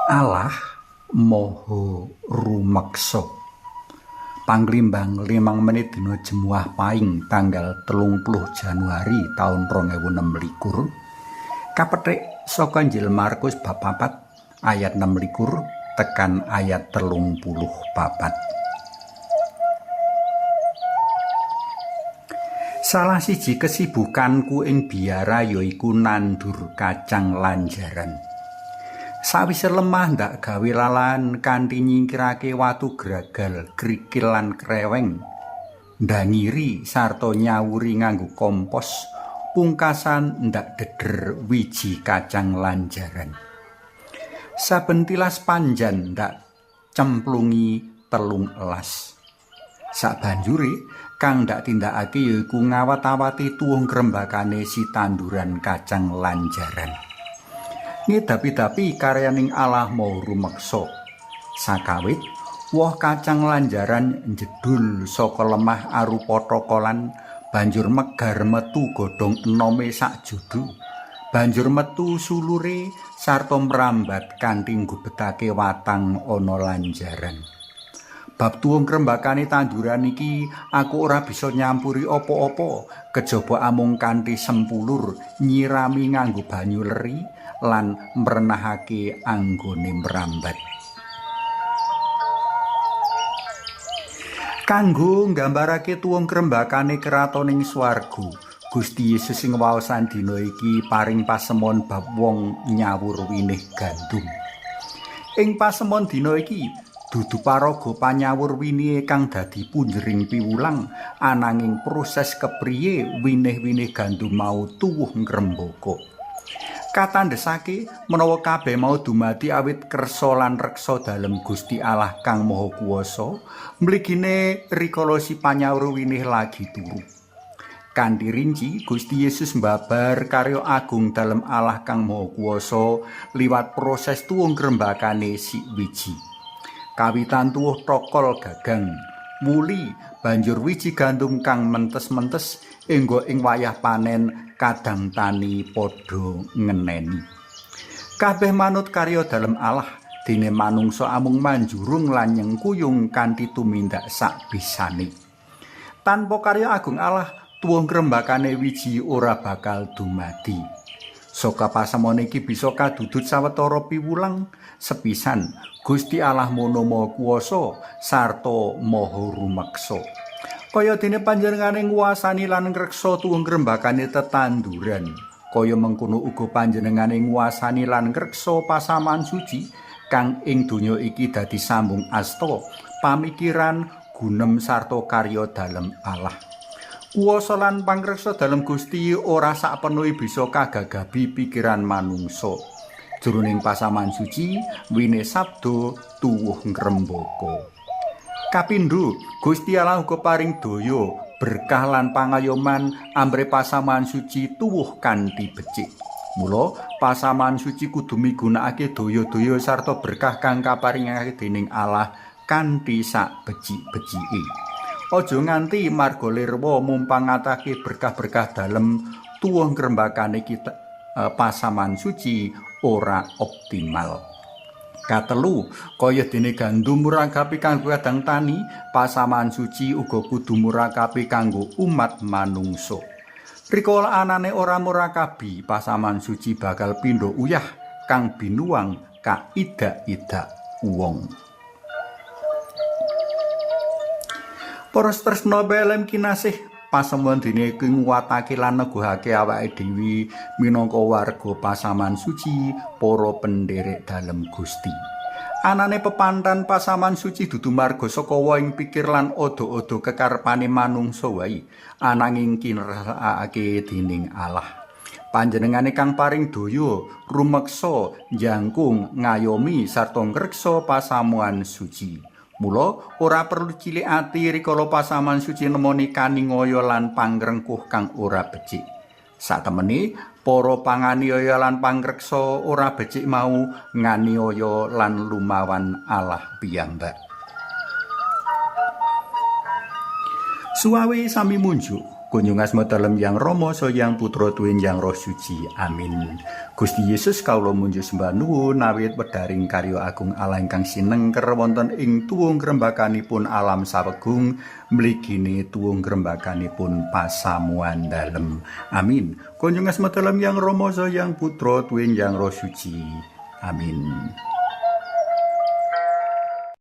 Allah Maha Rumeksa. Panglimbang 5 menit dina Jemuah Paing tanggal 30 Januari taun 2026. Kapethik saka Injil Markus bab 4 ayat 26 tekan ayat 34. Salah siji kesibukanku ing biara yaiku nandur kacang lanjaran. Sawise lemah ndak gawe lalahan kanthi nyingkirake watu gragal, krikil lan kreweng. Ndangiri sarta nyawuri nganggo kompos, pungkasan ndak deder wiji kacang lanjaran. Saben tilas panjan ndak cemplungi 3 elas. Sabanjure kang ndak tindakake yaiku ngawat-awati tuwuh ngrembakane si tanduran kacang lanjaran. Ngedapi-dapi karyaning Allah Maha Rumeksa. Sakawit woh kacang lanjaran njedul saka lemah arupa tokolan, banjur megar metu godhong enome sak judu, banjur metu sulure sarta mrambat kanthi nggubetake watang ana lanjaran. Bab tuwuh ngrembakane tanduran iki aku ora bisa nyampuri apa-apa kejaba amung kanthi sempulur nyirami nganggo banyu leri lan mrenahake anggone mrambat. Kanggo nggambarake tuwuh ngrembakane kratoning swarga, Gusti Yesus sing waosan dina iki paring pasemon bab wong nyawur winih gandum. Ing pasemon dina iki dudu paraga panyawur winihe kang dadi punjering piwulang, ananging proses kepriye winih-winih gandum mau tuwuh ngrembaka. Katandhesake menawa kabeh mau dumadi awit kersa lan reksa dalem Gusti Allah kang Maha Kuwasa, mligine rikala si panyawur winih lagi turu. Kanthi rinci Gusti Yesus mbabar karya agung dalem Allah kang Maha Kuwasa liwat proses tuwuh ngrembakane si wiji. Kawitan tuwuh tokol gagang, wuli banjur wiji gandum kang mentes-mentes enggo ing wayah panen kadang tani padha ngeneni. Kabeh manut karya dalem Allah, dene manungsa amung manjurung lan nyengkuyung kanthi tumindak sak bisane. Tanpa karya agung Allah, tuwuh ngrembakane wiji ora bakal dumadi. Saka pasemon iki bisa kadudut sawetara piwulang. Sepisan, Gusti Allah mono Maha Kuwasa sarta Maha Rumeksa. Kaya dene panjenengane nguwasani lan ngreksa tuwuh ngrembakane tetanduran, kaya mengkono uga panjenengane nguwasani lan ngreksa pasaman suci kang ing donya iki dadi sambung asta, pamikiran, gunem sarta karya dalem Allah. Kuwasa lan pangreksa dalem Gusti ora sakpenuhe bisa kagagabi pikiran manungsa. Jroning pasaman suci wine sabda tuwuh ngrembaka. Kapindho, Gusti Allah uga paring daya, berkah lan pangayoman amre pasaman suci tuwuh kanthi becik. Mula pasaman suci kudu migunakake daya-daya sarta berkah kang kaparingake dening Allah kanthi sak becik-becike. Aja nganti marga lirwa mumpangatake berkah-berkah dalem tuwuh ngrembakane kita pasaman suci ora optimal. Katelu, kaya dene gandum murakapi kanggo kadang tani, pasaman suci uga kudu murakapi kanggo umat manungsa. Rikala anane ora murakabi, pasaman suci bakal pindha uyah kang binuang kaidak-idak wong. Para tresna belem kinasih, pasemon dina iki nguwatake lan neguhake awake dhewe minangka warga pasaman suci, para penderek dalem Gusti. Anane pepantan pasaman suci dudu marga saka wohing pikir lan odo-odo kekarepane manungsa wae, ananging kinersakake dening Allah. Panjenengane kang paring daya, rumeksa, njangkung, ngayomi sarta ngreksa pasamuan suci. Mula ora perlu cilik ati rikala pasaman suci nemoni kaningaya lan pangrengkuh kang ora becik. Satemene para panganiaya lan pangreksa ora becik mau nganiaya lan lumawan Allah piyambak. Suwawe sami munjuk. Kunjung asma dalem Yang Rama, Sang Yang Putra, Tuwin Yang Roh Suci. Amin. Gusti Yesus, kawula munjuk sembah nuwun awit wedharing karya agung Allah ingkang sinengker wonten ing tuwung grembakanipun alam sawegung mligine tuwung grembakanipun pasamuan dalem. Amin. Kunjung asma dalem Yang Rama Yang Putra tuwin Yang Roh Suci. Amin.